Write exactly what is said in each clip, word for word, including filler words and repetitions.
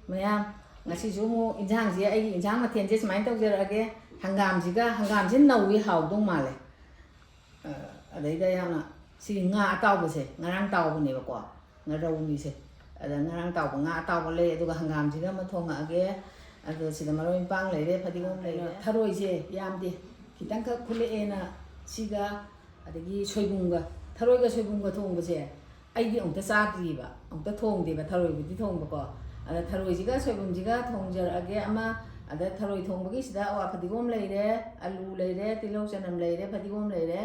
ꯃꯌꯥꯝ, ꯉꯁꯤꯁꯨ ꯑꯃꯨꯛ ꯏꯟꯁꯥꯡꯁꯦ, ꯑꯩꯒꯤ ꯏꯟꯁꯥꯡ ꯃꯊꯦꯜꯁꯦ ꯁꯨꯃꯥꯏꯅ ꯇꯧꯖꯔꯛꯑꯒꯦ꯫ ꯍꯪꯒꯥꯝꯁꯤꯒ, ꯍꯪꯒꯥꯝꯁꯦ ꯅꯧꯏ, ꯍꯥꯎꯗꯧ ꯃꯥꯜꯂꯦ꯫ ꯑ, ꯑꯗꯩꯗ ꯌꯥꯝꯅ ꯁꯤ ꯉꯥ ꯑꯇꯥꯎꯕꯁꯦ ꯉꯔꯥꯡ ꯇꯥꯎꯕꯅꯦꯕꯀꯣ, ꯉꯥꯔꯧꯅꯤꯁꯦ꯫ ꯑꯗ ꯉꯔꯥꯡ ꯇꯥꯎꯕ ꯉꯥ ꯑꯇꯥꯎꯕ ꯂꯩ, ꯑꯗꯨꯒ ꯍꯪꯒꯥꯝꯁꯤꯒ ꯑꯃ ꯊꯣꯡꯉꯛꯑꯒꯦ꯫ ꯑꯗꯣ ꯁꯤꯗ ꯃꯔꯣꯏ ꯃꯄꯥꯡ ꯂꯩꯔꯦ, ꯐꯗꯤꯒꯣꯝ ꯂꯩꯔꯦ, ꯊꯔꯣꯏꯁꯦ ꯌꯥꯝꯗꯦ, ꯈꯤꯇꯪꯈꯛ ꯈꯨꯜꯂꯛꯑꯦꯅ ꯁꯤꯒ, ꯑꯗꯒꯤ ꯁꯣꯏꯕꯨꯝꯒ, ꯊꯔꯣꯏꯒ ꯁꯣꯏꯕꯨꯝꯒ ꯊꯣꯡꯕꯁꯦ ꯑꯩꯗꯤ ꯑꯃꯨꯛꯇ ꯆꯥꯗ꯭ꯔꯤꯕ, ꯑꯃꯨꯛꯇ ꯊꯣꯡꯗꯦꯕ, ꯊꯔꯣꯏꯕꯨꯗꯤ ꯊꯣꯡꯕꯀꯣ꯫ ꯑꯗ ꯊꯔꯣꯏꯁꯤꯒ ꯁꯣꯏꯕꯨꯝꯁꯤꯒ ꯊꯣꯡꯖꯔꯛꯑꯒꯦ ꯑꯃ꯫ ꯑꯗ ꯊꯔꯣꯏ ꯊꯣꯡꯕꯒꯤꯁꯤꯗ ꯑꯋꯥ ꯐꯗꯤꯒꯣꯝ ꯂꯩꯔꯦ, ꯑꯂꯨ ꯂꯩꯔꯦ, ꯇꯤꯜꯍꯧ ꯆꯅꯝ ꯂꯩꯔꯦ, ꯐꯗꯤꯒꯣꯝ ꯂꯩꯔꯦ꯫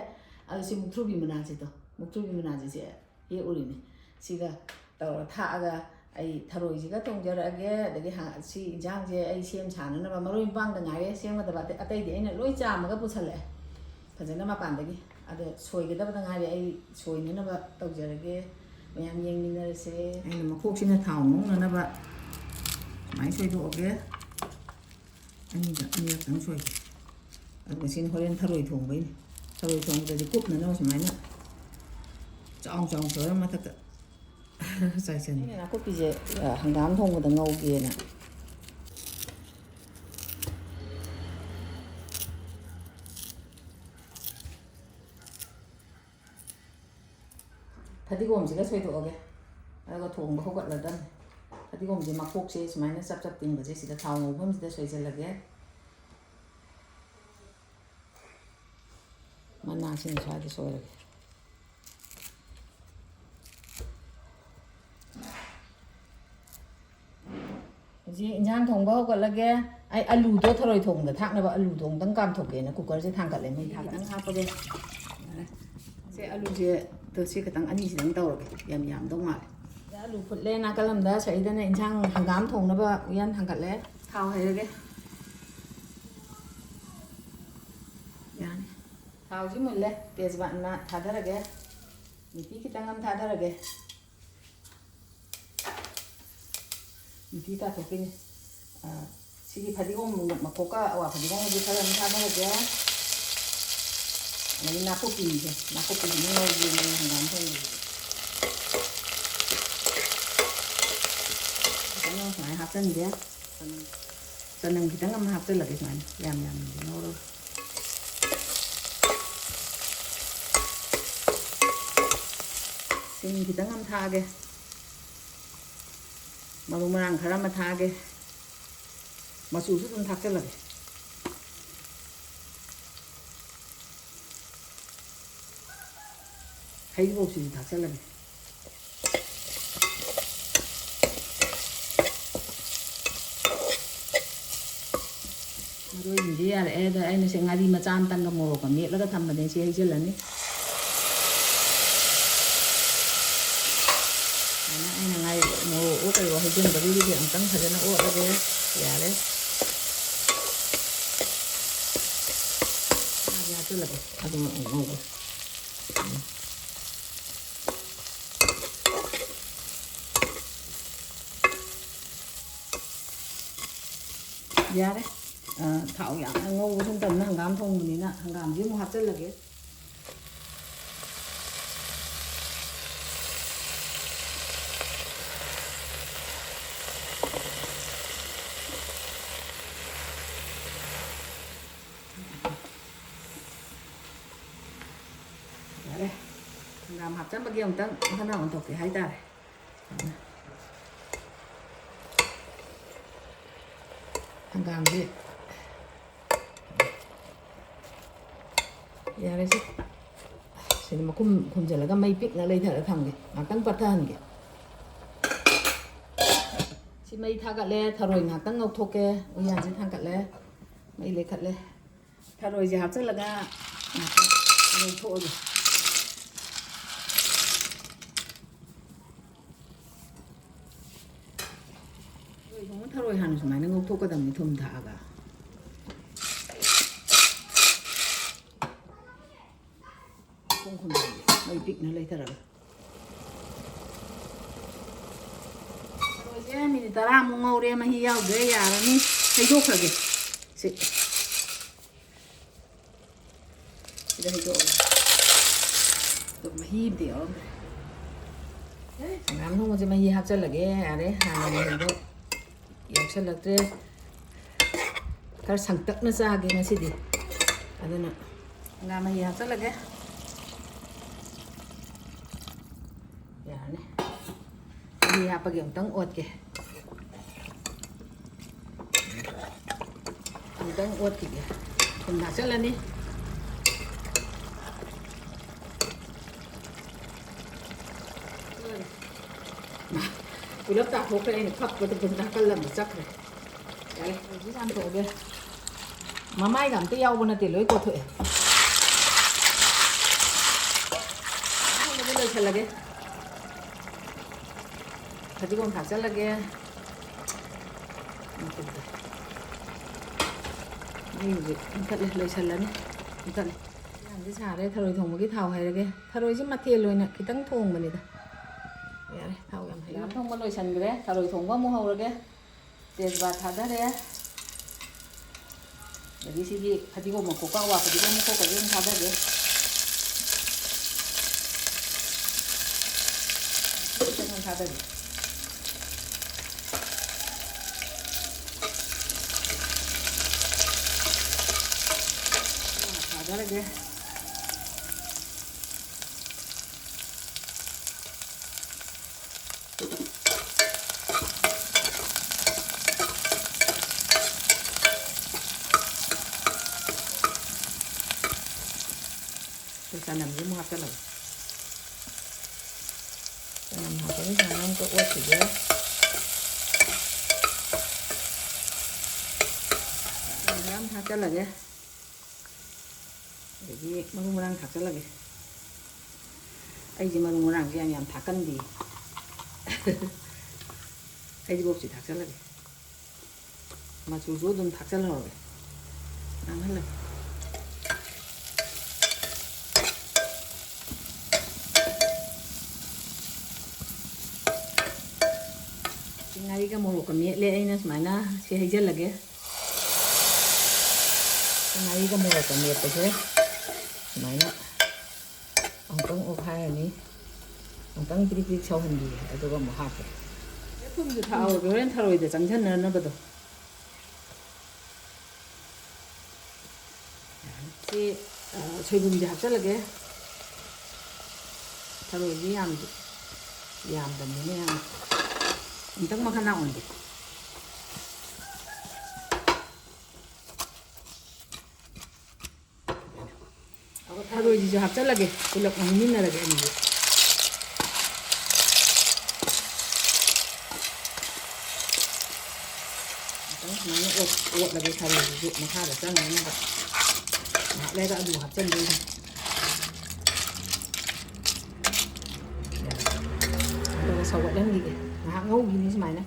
ꯑꯗꯨ ꯁꯤ ꯃꯨꯛꯊ꯭ꯔꯨꯕꯤ ꯃꯅꯥꯁꯤꯗꯣ, ꯃꯨꯛꯊ꯭ꯔꯨꯕꯤ ꯃꯅꯥꯁꯤꯁꯦ ꯍꯦꯛꯎꯔꯤꯅꯤ꯫ ꯁꯤꯒ ꯇꯧꯔ ꯊꯥꯛꯑꯒ ꯑꯩ ꯊꯔꯣꯏꯁꯤꯒ ꯊꯣꯡꯖꯔꯛꯑꯒꯦ꯫ ꯑꯗꯒꯤ ꯍꯥ-, ꯁꯤ ꯏꯟꯁꯥꯡꯁꯦ ꯑꯩ ꯁꯦꯝ ꯁꯥꯅꯅꯕ ꯃꯔꯣꯏ ꯃꯄꯥꯡꯗ ꯉꯥꯏꯔꯦ ꯁꯦꯝꯒꯗꯕ, ꯑꯇꯩ, ꯑꯇꯩꯗꯤ ꯑꯩꯅ ꯂꯣꯏ ꯆꯥꯝꯃꯒ ꯄꯨꯁꯜꯂꯛꯑꯦ ꯐꯖꯅ ꯃꯄꯥꯟꯗꯒꯤ꯫ ꯑꯗꯣ ꯁꯣꯏꯒꯗꯕꯗ ꯉꯥꯏꯔꯦ, ꯑꯩ ꯁꯣꯏꯅꯅꯕ ꯇꯧꯖꯔꯒꯦ꯫ ꯃꯌꯥꯝ ꯌꯦꯡꯃꯤꯟꯅꯔꯁꯦ꯫ ꯑꯩꯅ ꯃꯈꯣꯛꯁꯤꯅ ꯊꯥꯎ ꯉꯧꯅꯅꯕ ꯁꯨꯃꯥꯏꯅ ꯁꯣꯏꯗꯣꯛꯑꯒꯦ꯫ ꯑꯅꯤꯗ ꯑꯅꯤꯔꯛꯇꯪ ꯁꯣꯏꯒꯦ꯫ ꯑꯗꯨꯒ ꯁꯤꯅ ꯍꯣꯔꯦꯟ ꯊꯔꯣꯏ ꯊꯣꯡꯕꯩꯅꯤ꯫ ꯊꯔꯣꯏ ꯊꯣꯡꯕꯗꯗꯤ ꯀꯨꯞꯅꯅꯕ ꯁꯨꯃꯥꯏꯅ ꯆꯥꯎ ꯆꯥꯎ ꯁꯣꯏꯔ ꯃꯊꯛꯇ ꯆꯥꯏꯁꯟꯒꯦ꯫ ꯑꯩꯅ ꯅꯥꯀꯨꯞꯄꯤꯁꯦ, ꯑ, ꯍꯪꯒꯥꯝ ꯊꯣꯡꯕꯗ ꯉꯧꯒꯦꯅ꯫ ꯐꯗꯤꯒꯣꯝꯁꯤꯒ ꯁꯣꯏꯗꯣꯛꯑꯒꯦ꯫ ꯑꯗꯨꯒ ꯊꯣꯡꯕ ꯍꯧꯒꯠꯂꯗꯝꯅꯤ꯫ ꯐꯗꯤꯒꯣꯝꯁꯦ ꯃꯈꯣꯛꯁꯦ ꯁꯨꯃꯥꯏꯅ ꯆꯞ ꯆꯞ ꯇꯤꯡꯕꯁꯦ ꯁꯤꯗ ꯊꯥꯎ ꯉꯧꯐꯝꯁꯤꯗ ꯁꯣꯏꯖꯜꯂꯒꯦ꯫ ꯃꯅꯥꯁꯤꯅ ꯁ꯭ꯋꯥꯏꯗ ꯁꯣꯏꯔꯒꯦ꯫ ꯍꯧꯖꯤꯛ ꯏꯟꯁꯥꯡ ꯊꯣꯡꯕ ꯍꯧꯒꯠꯂꯒꯦ꯫ ꯑꯩ ꯑꯂꯨꯗꯣ ꯊꯔꯣꯏ ꯊꯣꯡꯕꯗ ꯊꯥꯛꯅꯕ ꯑꯂꯨꯗꯣ ꯑꯃꯨꯛꯇꯪ ꯀꯥꯝꯊꯣꯛꯀꯦꯅ ꯀꯨꯀꯔꯁꯦ ꯊꯥꯡꯒꯠꯂꯦ, ꯃꯩ ꯊꯥꯒꯠꯂꯦ꯫ ꯈꯤꯇꯪ ꯍꯥꯞꯄꯒꯦ꯫ ꯌꯥꯔꯦ꯫ ꯁꯦ ꯑꯂꯨꯁꯦ, ꯇꯣ, ꯁꯤ ꯈꯤꯇꯪ ꯑꯅꯤꯁꯤꯗꯪ ꯇꯧꯔꯒꯦ, ꯌꯥꯝ ꯌꯥꯝꯗꯧ ꯃꯥꯜꯂꯦ꯫ ꯑꯂꯨ ꯐꯨꯠꯂꯦ ꯅꯥꯀꯜ ꯑꯃꯗ, ꯁꯤꯗꯅ ꯏꯟꯁꯥꯡ ꯍꯪꯒꯥꯝ ꯊꯣꯡꯅꯕ ꯎꯌꯥꯟ ꯊꯥꯡꯒꯠꯂꯦ꯫ ꯊꯥꯎ ꯍꯩꯔꯒꯦ꯫ ꯌꯥꯅꯤ꯫ ꯊꯥꯎꯁꯤ ꯃꯨꯜꯂꯦ, ꯇꯦꯖꯄꯥꯠ ꯃꯅꯥ ꯊꯥꯗꯔꯒꯦ꯫ ꯃꯤꯊꯤ ꯈꯤꯇꯪ ꯑꯃ ꯊꯥꯗꯔꯒꯦ꯫ ꯃꯤꯊꯤ ꯇꯥꯊꯣꯛꯈꯤꯅꯤ꯫ ꯑ, ꯁꯤꯒꯤ ꯐꯗꯤꯒꯣꯝ ꯃꯀꯣꯛꯀ ꯑꯋꯥ ꯐꯗꯤꯒꯣꯝꯒꯁꯨ ꯈꯔ ꯑꯗꯨꯝ ꯊꯥꯗꯔꯒꯦ꯫ ꯑꯗꯒꯤ ꯅꯥꯀꯨꯞꯄꯤꯁꯦ, ꯅꯥꯀꯨꯞꯄꯤꯁꯤꯅ ꯉꯧꯒꯦ, ꯃꯔꯣꯏ ꯍꯪꯒꯥꯝ ꯊꯣꯡꯕꯁꯤꯗꯤ꯫ ꯈꯤꯇꯪ ꯁꯨꯃꯥꯏꯅ ꯍꯥꯞꯆꯤꯟꯒꯦ꯫ ꯆꯅꯝ, ꯆꯅꯝ ꯈꯤꯇꯪ ꯑꯃ ꯍꯥꯞꯆꯤꯜꯂꯒꯦ ꯁꯨꯃꯥꯏꯅ, ꯌꯥꯝ ꯌꯥꯝꯅꯗꯤ ꯉꯧꯔꯒ꯫ ꯁꯤꯡ ꯈꯤꯇꯪ ꯑꯃ ꯊꯥꯛꯑꯒꯦ꯫ ꯃꯔꯨ ꯃꯔꯥꯡ ꯈꯔ ꯑꯃ ꯊꯥꯛꯑꯒꯦ꯫ ꯃꯆꯨꯁꯨ ꯑꯗꯨꯝ ꯊꯥꯛꯆꯜꯂꯒꯦ꯫ ꯍꯩꯔꯤꯕꯣꯞꯁꯤꯁꯨ ꯊꯥꯛꯆꯜꯂꯒꯦ꯫ ꯃꯔꯣꯏꯁꯤꯡꯁꯦ ꯌꯥꯔꯛꯑꯦ꯫ ꯑꯗ ꯑꯩꯅ ꯁꯤ ꯉꯥꯔꯤ ꯃꯆꯥ ꯑꯃꯇꯪꯒ ꯃꯣꯔꯣꯛꯀ ꯃꯦꯠꯂꯒ ꯊꯝꯕꯅꯦ꯫ ꯁꯤ ꯍꯩꯖꯤꯜꯂꯅꯤ꯫ ꯁꯨꯃꯥꯏꯅ ꯑꯩꯅ ꯉꯥꯔꯤ, ꯃꯣꯔꯣꯛꯑꯣ ꯀꯩꯑꯣ ꯍꯩꯖꯤꯟꯕꯗꯨꯒꯤꯗꯤ ꯑꯃꯨꯛꯇꯪ ꯐꯖꯅ ꯑꯣꯠꯂꯒꯦ꯫ ꯌꯥꯔꯦ꯫ ꯉꯥꯁꯦ ꯍꯥꯞꯆꯤꯜꯂꯒꯦ꯫ ꯑꯗꯨꯝ ꯉꯧꯒꯦ꯫ ꯌꯥꯔꯦ꯫ ꯑ, ꯊꯥꯎ ꯌꯥꯝꯅ ꯉꯧꯕꯁꯨ ꯅꯠꯇꯕꯅꯤꯅ ꯍꯪꯒꯥꯝ ꯊꯣꯡꯕꯅꯤꯅ ꯍꯪꯒꯥꯝꯁꯤ ꯑꯃꯨꯛ ꯍꯥꯞꯆꯤꯜꯂꯒꯦ꯫ ꯌꯥꯔꯦ꯫ ꯍꯪꯒꯥꯝ ꯍꯥꯞꯆꯟꯕꯒꯤ ꯑꯃꯨꯛꯇꯪ ꯃꯈꯥ ꯑꯣꯟꯊꯣꯛꯀꯦ ꯍꯥꯏꯇꯥꯔꯦ꯫ ꯍꯪꯒꯥꯝꯁꯦ ꯌꯥꯔꯦ ꯁꯤ꯫ ꯁꯤꯗ ꯃꯈꯨꯝ ꯈꯨꯝꯖꯤꯜꯂꯒ ꯃꯩ ꯄꯤꯛꯅ ꯂꯩꯊꯔ ꯊꯝꯒꯦ꯫ ꯉꯥꯛꯇꯪ ꯄꯠꯊꯍꯟꯒꯦ꯫ ꯁꯤ ꯃꯩ ꯊꯥꯒꯠꯂꯦ, ꯊꯔꯣꯏ ꯉꯥꯛꯇꯪ ꯉꯧꯊꯣꯛꯀꯦ꯫ ꯎꯌꯥꯟꯁꯦ ꯊꯥꯡꯒꯠꯂꯦ, ꯃꯩ ꯂꯩꯈꯠꯂꯦ꯫ ꯊꯔꯣꯏꯁꯦ ꯍꯥꯞꯆꯤꯜꯂꯒ ꯉꯥꯛꯇꯪ ꯉꯧꯊꯣꯛꯑꯒꯦ꯫ ꯊꯔꯣꯏ ꯊꯣꯡꯕ ꯊꯔꯣꯏ ꯍꯥꯟꯅ ꯁꯨꯃꯥꯏꯅ ꯉꯧꯊꯣꯛꯀꯗꯕꯅꯤ ꯊꯨꯝ ꯊꯥꯛꯑꯒ꯫ ꯄꯨꯡ ꯈꯨꯝꯖꯤꯜꯂꯦ, ꯃꯩ ꯄꯤꯛꯅ ꯂꯩꯊꯔꯒ꯫ ꯊꯔꯣꯏꯁꯦ ꯃꯤꯅꯤꯠ ꯇꯔꯥꯃꯨꯛ ꯉꯧꯔꯦ, ꯃꯍꯤ ꯌꯥꯎꯗ꯭ꯔꯦ, ꯌꯥꯔꯅꯤ꯫ ꯍꯩꯗꯣꯛꯈ꯭ꯔꯒꯦ꯫ ꯁꯤ ꯁꯤꯗ ꯍꯩꯗꯣꯛꯑꯒꯦ꯫ ꯑꯗꯣ ꯃꯍꯤ ꯑꯝꯇ ꯌꯥꯎꯔꯝꯗ꯭ꯔꯦ꯫ ꯍꯪꯒꯥꯝ ꯊꯣꯡꯕꯁꯦ ꯃꯍꯤ ꯍꯥꯞꯆꯤꯜꯂꯒꯦ꯫ ꯌꯥꯔꯦ, ꯍꯥꯟꯅ ꯃꯍꯤꯗꯣ ꯌꯥꯎꯁꯜꯂꯛꯇ꯭ꯔꯦ꯫ ꯈꯔ ꯁꯪꯇꯛꯅ ꯆꯥꯒꯦ ꯉꯁꯤꯗꯤ꯫ ꯑꯗꯨꯅ ꯉꯥ ꯃꯍꯤ ꯍꯥꯞꯆꯜꯂꯒꯦ꯫ ꯌꯥꯔꯅꯤ꯫ ꯃꯍꯤ ꯍꯥꯞꯄꯒꯤ ꯑꯃꯨꯛꯇꯪ ꯑꯣꯠꯀꯦ꯫ ꯑꯃꯨꯛꯇꯪ ꯑꯣꯠꯈꯤꯒꯦ꯫ ꯊꯨꯝ ꯊꯥꯛꯆꯜꯂꯅꯤ꯫ ꯄꯨꯂꯞ ꯇꯥꯊꯣꯛꯈ꯭ꯔꯦ꯫ ꯑꯩꯅ ꯀꯞꯄꯗ ꯅꯥꯀꯜ ꯑꯃꯗ ꯆꯠꯈ꯭ꯔꯦ꯫ ꯌꯥꯔꯦ, ꯍꯧꯖꯤꯛ ꯆꯥꯝꯊꯣꯛꯑꯒꯦ꯫ ꯃꯃꯥꯏꯒ ꯑꯝꯇ ꯌꯥꯎꯕ ꯅꯠꯇꯦ, ꯂꯣꯏ ꯀꯣꯠꯊꯣꯛꯑꯦ꯫ ꯑꯍꯥꯟꯕꯗ ꯂꯣꯏꯁꯜꯂꯒꯦ꯫ ꯐꯗꯤꯒꯣꯝ ꯊꯥꯛꯆꯜꯂꯒꯦ꯫ ꯃꯩꯁꯦ ꯃꯨꯊꯠꯂꯦ, ꯂꯣꯏꯁꯜꯂꯅꯤ꯫ ꯃꯨꯊꯠꯂꯦ꯫ ꯌꯥꯝꯗꯤ ꯁꯥꯔꯦ, ꯊꯔꯣꯏ ꯊꯣꯡꯕꯒꯤ ꯊꯥꯎ ꯍꯩꯔꯒꯦ꯫ ꯊꯔꯣꯏꯁꯦ ꯃꯊꯦꯜ ꯑꯣꯏꯅ ꯈꯤꯇꯪ ꯊꯣꯡꯕꯅꯤꯗ꯫ ꯌꯥꯔꯦ, ꯊꯥꯎ ꯌꯥꯝ ꯍꯩꯔꯦ꯫ ꯊꯣꯡꯕ ꯂꯣꯏꯁꯟꯈ꯭ꯔꯦ, ꯊꯔꯣꯏ ꯊꯣꯡꯕ ꯑꯃꯨꯛ ꯍꯧꯔꯒꯦ꯫ ꯇꯦꯖꯄꯥꯠ ꯊꯥꯗꯔꯦ꯫ ꯑꯗꯒꯤ ꯁꯤꯒꯤ ꯐꯗꯤꯒꯣꯝ ꯃꯀꯨꯞ, ꯀꯛꯋꯥ ꯐꯗꯤꯒꯣꯝ ꯃꯀꯨꯞꯀꯁꯨ ꯑꯗꯨꯝ ꯊꯥꯗꯒꯦ꯫ ꯈꯤꯇꯪ ꯊꯥꯗꯒꯦ꯫ ꯊꯥꯗꯔꯒꯦ꯫ ꯆꯅꯝꯁꯦ ꯑꯃꯨꯛ ꯍꯥꯞꯆꯜꯂꯒꯦ꯫ ꯆꯅꯝ ꯍꯥꯞꯄꯒ ꯁꯨꯃꯥꯏꯅ ꯑꯃꯨꯛꯀ ꯑꯣꯠꯈꯤꯒꯦ꯫ ꯃꯌꯥꯝ ꯍꯥꯞꯆꯜꯂꯒꯦ꯫ ꯑꯗꯒꯤ ꯃꯔꯨ ꯃꯔꯥꯡ ꯊꯥꯛꯆꯜꯂꯒꯦ꯫ ꯑꯩꯁꯦ ꯃꯔꯨ ꯃꯔꯥꯡꯁꯦ ꯌꯥꯝ ꯌꯥꯝ ꯊꯥꯛꯀꯟꯗꯦ꯫ ꯍꯩꯔꯤꯕꯣꯞꯁꯤ ꯊꯥꯛꯆꯜꯂꯒꯦ꯫ ꯃꯆꯨꯁꯨ ꯑꯗꯨꯝ ꯊꯥꯛꯆꯜꯍꯧꯔꯒꯦ꯫ ꯉꯥꯡꯍꯜꯂꯒꯦ꯫ ꯁꯤ ꯉꯥꯔꯤꯒ ꯃꯣꯔꯣꯛꯀ ꯃꯦꯠꯂꯦ ꯑꯩꯅ ꯁꯨꯃꯥꯏꯅ꯫ ꯁꯤ ꯍꯩꯖꯜꯂꯒꯦ꯫ ꯁꯤ ꯉꯥꯔꯤꯒ ꯃꯣꯔꯣꯛꯀ ꯃꯦꯠꯄꯁꯦ ꯁꯨꯃꯥꯏꯅ ꯑꯃꯨꯛꯇꯪ ꯑꯣꯠꯈꯥꯏꯔꯅꯤ꯫ ꯑꯃꯨꯛꯇꯪ ꯄ꯭ꯔꯤꯛ ꯄ꯭ꯔꯤꯛ ꯁꯧꯍꯟꯕꯤꯒꯦ, ꯑꯗꯨꯒ ꯑꯃꯨꯛ ꯍꯥꯞꯀꯦ꯫ ꯊꯨꯝꯁꯨ ꯊꯥꯛꯍꯧꯒꯦ, ꯍꯣꯔꯦꯟ ꯊꯔꯣꯏꯗ ꯆꯪꯁꯟꯅꯅꯕꯗꯣ꯫ ꯁꯤ, ꯑ, ꯁꯣꯏꯕꯨꯝꯁꯦ ꯍꯥꯞꯆꯤꯜꯂꯒꯦ꯫ ꯊꯔꯣꯏꯁꯦ ꯌꯥꯝ, ꯌꯥꯝꯗꯕꯅꯤꯅ ꯌꯥꯝ, ꯑꯃꯨꯛꯇꯪ ꯃꯈꯥ ꯅꯥ ꯑꯣꯟꯒꯦ꯫ ꯊꯔꯣꯏꯁꯤꯁꯨ ꯍꯥꯞꯆꯤꯜꯂꯒꯦ, ꯄꯨꯂꯞ ꯉꯧꯃꯤꯟꯅꯔꯒꯦ ꯑꯅꯤꯁꯦ꯫ ꯈꯤꯇꯪ ꯁꯨꯃꯥꯏꯅ ꯑꯣꯠ-, ꯑꯣꯠꯂꯒꯦ, ꯊꯔꯣꯏꯁꯤꯁꯨ ꯃꯈꯥꯗ ꯆꯪꯅꯅꯕ꯫ ꯉꯥꯏꯍꯥꯛ ꯂꯩꯔꯒ ꯑꯂꯨ ꯍꯥꯞꯆꯤꯟꯗꯣꯏꯅꯦ꯫ ꯑꯗꯨꯒ ꯁꯧꯒꯠꯍꯟꯈꯤꯒꯦ, ꯉꯥꯏꯍꯥꯛ ꯉꯧꯈꯤꯅꯤ ꯁꯨꯃꯥꯏꯅ꯫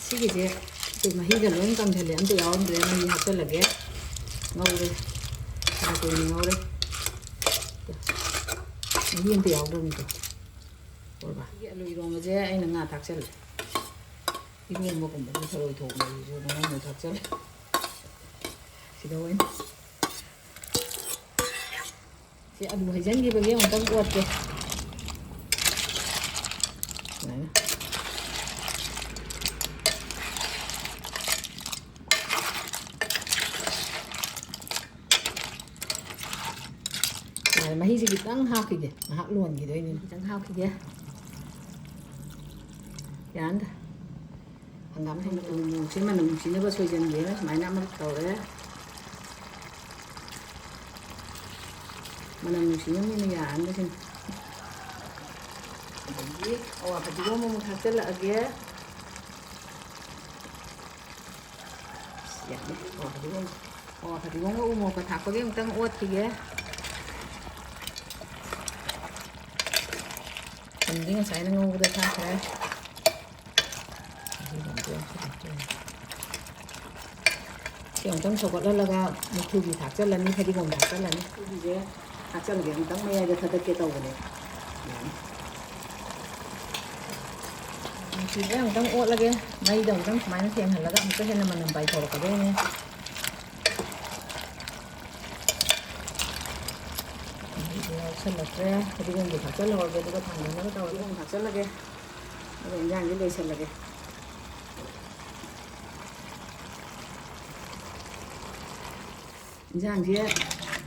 ꯁꯤꯒꯤꯁꯦ ꯑꯩꯈꯣꯏ ꯃꯍꯤꯒ ꯂꯣꯏ ꯀꯪꯁꯜꯂꯦ, ꯑꯝꯇ ꯌꯥꯎꯔꯝꯗ꯭ꯔꯦ꯫ ꯃꯍꯤ ꯍꯥꯞꯆꯜꯂꯒꯦ, ꯉꯧꯔꯦ, ꯈꯔ ꯀꯨꯏꯅ ꯉꯧꯔꯦ꯫ ꯃꯍꯤ ꯑꯝꯇ ꯌꯥꯎꯗ꯭ꯔꯕꯅꯤꯀꯣ꯫ ꯁꯤꯒꯤ ꯑꯂꯨ ꯏꯔꯣꯝꯕꯁꯦ ꯑꯩꯅ ꯉꯥ ꯊꯥꯛꯆꯜꯂꯦ꯫ ꯏꯔꯣꯝꯕꯒꯨꯝꯕꯁꯦ ꯊꯔꯣꯏ ꯊꯣꯡꯕꯁꯤꯁꯨ ꯉꯥ ꯊꯥꯛꯆꯜꯂꯦ꯫ ꯁꯤꯗ ꯑꯣꯏꯅ꯫ ꯁꯤ ꯑꯂꯨ ꯍꯩꯖꯤꯟꯈꯤꯕꯒꯤ ꯑꯃꯨꯛꯇꯪ ꯑꯣꯠꯀꯦ꯫ ꯁꯨꯃꯥꯏꯅ꯫ ꯌꯥꯔꯦ, ꯃꯍꯤꯁꯦ ꯈꯤꯇꯪ ꯍꯥꯞꯈꯤꯒꯦ, ꯉꯥꯏꯍꯥꯛ ꯂꯣꯟꯈꯤꯗꯣꯏꯅꯤ꯫ ꯈꯤꯇꯪ ꯍꯥꯞꯈꯤꯒꯦ꯫ ꯌꯥꯔꯅꯤ꯫ ꯍꯪꯒꯥꯝ ꯊꯣꯡꯕ ꯎ ꯃꯣꯔꯣꯛꯁꯦ ꯃꯅꯝ ꯅꯨꯡꯁꯤꯅꯕ ꯁꯣꯏꯖꯟꯒꯦꯅ ꯁꯨꯃꯥꯏꯅ ꯑꯃ ꯇꯧꯔꯦ꯫ ꯃꯅꯝ ꯅꯨꯡꯁꯤꯅꯕꯅꯤꯅ ꯌꯥꯔꯅꯤ ꯁꯤꯅ꯫ ꯑꯗꯒꯤ ꯑꯋꯥ ꯐꯗꯤꯒꯣꯝ ꯑꯃꯨꯛ ꯊꯥꯛꯆꯜꯂꯛꯑꯒꯦ꯫ ꯌꯥꯔꯦ꯫ ꯑꯋꯥ ꯐꯗꯤꯒꯣꯝ, ꯑꯋꯥ ꯐꯗꯤꯒꯣꯝꯒ ꯎ ꯃꯣꯔꯣꯛꯀ ꯊꯥꯛꯄꯒꯤ ꯑꯃꯨꯛꯇꯪ ꯑꯣꯠꯈꯤꯒꯦ꯫ ꯊꯨꯝꯗꯤ ꯉꯁꯥꯏꯅ ꯉꯧꯕꯗ ꯊꯥꯛꯈ꯭ꯔꯦ꯫ ꯁꯤ ꯑꯃꯨꯛꯇꯪ ꯁꯧꯒꯠꯍꯜꯂꯒ ꯃꯨꯛꯊ꯭ꯔꯨꯕꯤ ꯊꯥꯛꯆꯜꯂꯅꯤ, ꯐꯗꯤꯒꯣꯝ ꯊꯥꯛꯆꯜꯂꯅꯤ꯫ ꯃꯨꯛꯊ꯭ꯔꯨꯕꯤꯁꯦ ꯊꯥꯛꯆꯜꯂꯒꯦ, ꯑꯃꯨꯛꯇꯪ ꯃꯌꯥꯏꯗ ꯊꯥꯗꯠꯀꯦ ꯇꯧꯕꯅꯦ꯫ ꯌꯥꯅꯤ꯫ ꯃꯨꯛꯊ꯭ꯔꯨꯕꯤꯁꯦ ꯑꯃꯨꯛꯇꯪ ꯑꯣꯠꯂꯒꯦ, ꯃꯩꯗ ꯑꯃꯨꯛꯇꯪ ꯁꯨꯃꯥꯏꯅ ꯊꯦꯡꯍꯜꯂꯒ ꯑꯃꯨꯛꯀ ꯍꯦꯟꯅ ꯃꯅꯝ ꯄꯥꯏꯊꯣꯔꯛꯀꯗꯣꯏꯅꯦ꯫ ꯑꯗꯨꯗꯤ ꯍꯥꯞꯆꯜꯂꯛꯇ꯭ꯔꯦ꯫ ꯐꯗꯤꯒꯣꯝꯗꯣ ꯊꯥꯛꯆꯜꯍꯧꯔꯒꯦ, ꯑꯗꯨꯒ ꯊꯥꯡꯗꯅꯕ ꯇꯧꯔꯒꯦ꯫ ꯐꯗꯤꯒꯣꯝ ꯊꯥꯛꯆꯜꯂꯒꯦ, ꯑꯗꯨꯒ ꯏꯟꯖꯥꯡꯁꯦ ꯂꯣꯏꯁꯜꯂꯒꯦ꯫ ꯏꯟꯖꯥꯡꯁꯦ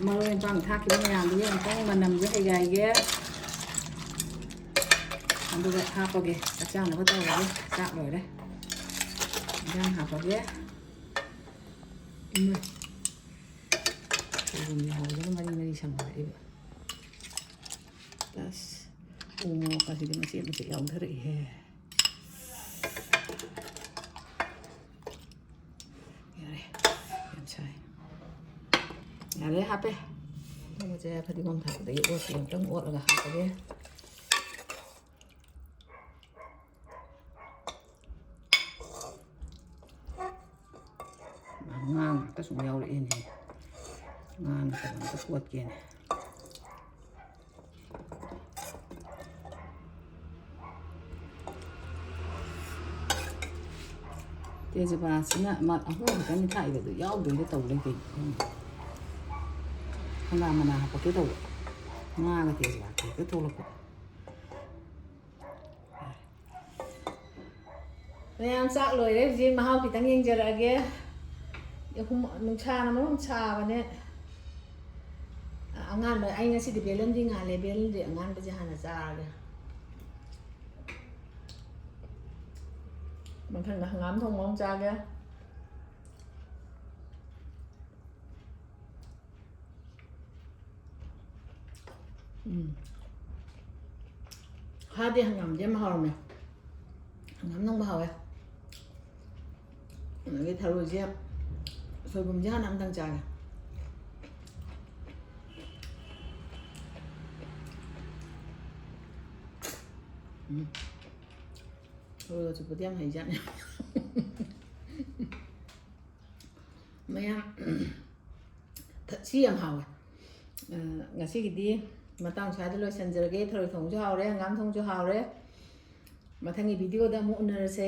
ꯃꯔꯣꯏ ꯃꯄꯥꯡ ꯊꯥꯛꯈꯤꯕ ꯃꯌꯥꯝꯗꯨꯒꯤ ꯑꯃꯨꯛꯇꯪ ꯃꯅꯝꯁꯦ ꯍꯩꯒꯥꯏꯒꯦ꯫ ꯑꯗꯨꯒ ꯍꯥꯞꯄꯒꯦ, ꯆꯥꯛ ꯆꯥꯅꯕ ꯇꯧꯔꯒꯦ꯫ ꯆꯥꯛ ꯂꯣꯏꯔꯦ꯫ ꯏꯟꯖꯥꯡ ꯍꯥꯞꯄꯒꯦ꯫ ꯏꯃꯥ, ꯁꯣꯏꯕꯨꯝ ꯌꯥꯎꯕꯗꯒ ꯃꯔꯤ ꯃꯔꯤ ꯁꯝꯅꯔꯛꯏꯕ꯫ ꯑꯁ, ꯎ ꯃꯣꯔꯣꯛꯀꯁꯤꯗꯤ ꯃꯆꯦꯠ ꯃꯆꯦꯠ ꯌꯥꯎꯊꯔꯛꯏꯍꯦ꯫ ꯌꯥꯔꯦ, ꯌꯥꯝ ꯁꯥꯏ꯫ ꯌꯥꯔꯦ, ꯍꯥꯞꯄꯦ꯫ ꯊꯣꯡꯕꯁꯦ ꯐꯗꯤꯒꯣꯝ ꯊꯥꯛꯄꯗꯒꯤ ꯑꯣꯠꯄ ꯑꯃꯨꯛꯇꯪ ꯑꯣꯠꯂꯒ ꯍꯥꯞꯄꯒꯦ꯫ ꯉꯥ ꯉꯥꯛꯇ ꯁꯨꯝ ꯌꯥꯎꯔꯛꯑꯦꯅꯦ꯫ ꯉꯥ ꯅꯠꯇꯕ ꯑꯝꯇ ꯀꯣꯠꯀꯦꯅꯦ꯫ ꯇꯦꯖꯄꯥꯠꯁꯤꯅ ꯃꯥ ꯑꯍꯨꯝ ꯈꯛꯇꯅꯤ ꯊꯥꯛꯏꯕ, ꯑꯗꯨ ꯌꯥꯎꯗꯣꯏꯗ ꯇꯧ ꯂꯩ ꯀꯩꯅꯣ ꯈꯪꯗꯦ꯫ ꯍꯪꯒꯥꯝ ꯃꯅꯥ ꯍꯥꯞꯄꯛꯀꯦ ꯇꯧꯕ, ꯉꯥꯒ ꯇꯦꯖꯄꯥꯠꯀ ꯍꯦꯛꯇ ꯊꯣꯛꯂꯛꯄ꯫ ꯃꯌꯥꯝ ꯆꯥꯛ ꯂꯣꯏꯔꯦ, ꯍꯧꯖꯤꯛ ꯃꯍꯥꯎ ꯈꯤꯇꯪ ꯌꯦꯡꯖꯔꯛꯑꯒꯦ꯫ ꯍꯨꯝ-, ꯅꯨꯡꯁꯥꯅ ꯃꯔꯣꯝ ꯁꯥꯕꯅꯦ꯫ ꯑꯉꯥꯟꯕ, ꯑꯩ ꯉꯁꯤꯗꯤ ꯕꯦꯂꯟꯗ꯭ꯔꯤ ꯉꯥꯜꯂꯦ, ꯕꯦꯂꯟꯗ꯭ꯔꯤ ꯑꯉꯥꯟꯕꯁꯦ ꯍꯥꯟꯅ ꯆꯥꯔꯒꯦ꯫ ꯃꯊꯪꯗ ꯍꯪꯒꯥꯝ ꯊꯣꯡꯕ ꯑꯃꯨꯛ ꯆꯥꯒꯦ꯫ ꯎꯝ꯫ ꯍꯥꯗꯤ ꯍꯪꯒꯥꯝꯗꯤ ꯌꯥꯝ ꯍꯥꯎꯔꯝꯃꯦ꯫ ꯍꯪꯒꯥꯝ ꯊꯣꯡꯕ ꯍꯥꯎꯋꯦ꯫ ꯑꯗꯒꯤ ꯊꯔꯣꯏꯁꯦ, ꯁꯣꯏꯕꯨꯝꯁꯦ ꯍꯥꯟꯅ ꯑꯝꯇꯪ ꯆꯥꯒꯦ꯫ ꯎꯝ꯫ ꯊꯔꯣꯏ ꯑꯆꯨꯞꯄꯗꯤ ꯌꯥꯝ ꯍꯩꯖꯥꯠꯅꯤ꯫ ꯃꯌꯥꯝ, ꯊ-, ꯁꯤ ꯌꯥꯝ ꯍꯥꯎꯋꯦ꯫ ꯑ, ꯉꯁꯤꯒꯤꯗꯤ ꯃꯇꯥꯡ ꯁ꯭ꯋꯥꯏꯗ ꯂꯣꯏꯁꯤꯟꯖꯔꯒꯦ꯫ ꯊꯔꯣꯏ ꯊꯣꯡꯕꯁꯨ ꯍꯥꯎꯔꯦ, ꯍꯪꯒꯥꯝ ꯊꯣꯡꯕꯁꯨ ꯍꯥꯎꯔꯦ꯫ ꯃꯊꯪꯒꯤ ꯚꯤꯗꯤꯑꯣꯗ ꯑꯃꯨꯛ ꯎꯅꯔꯁꯦ꯫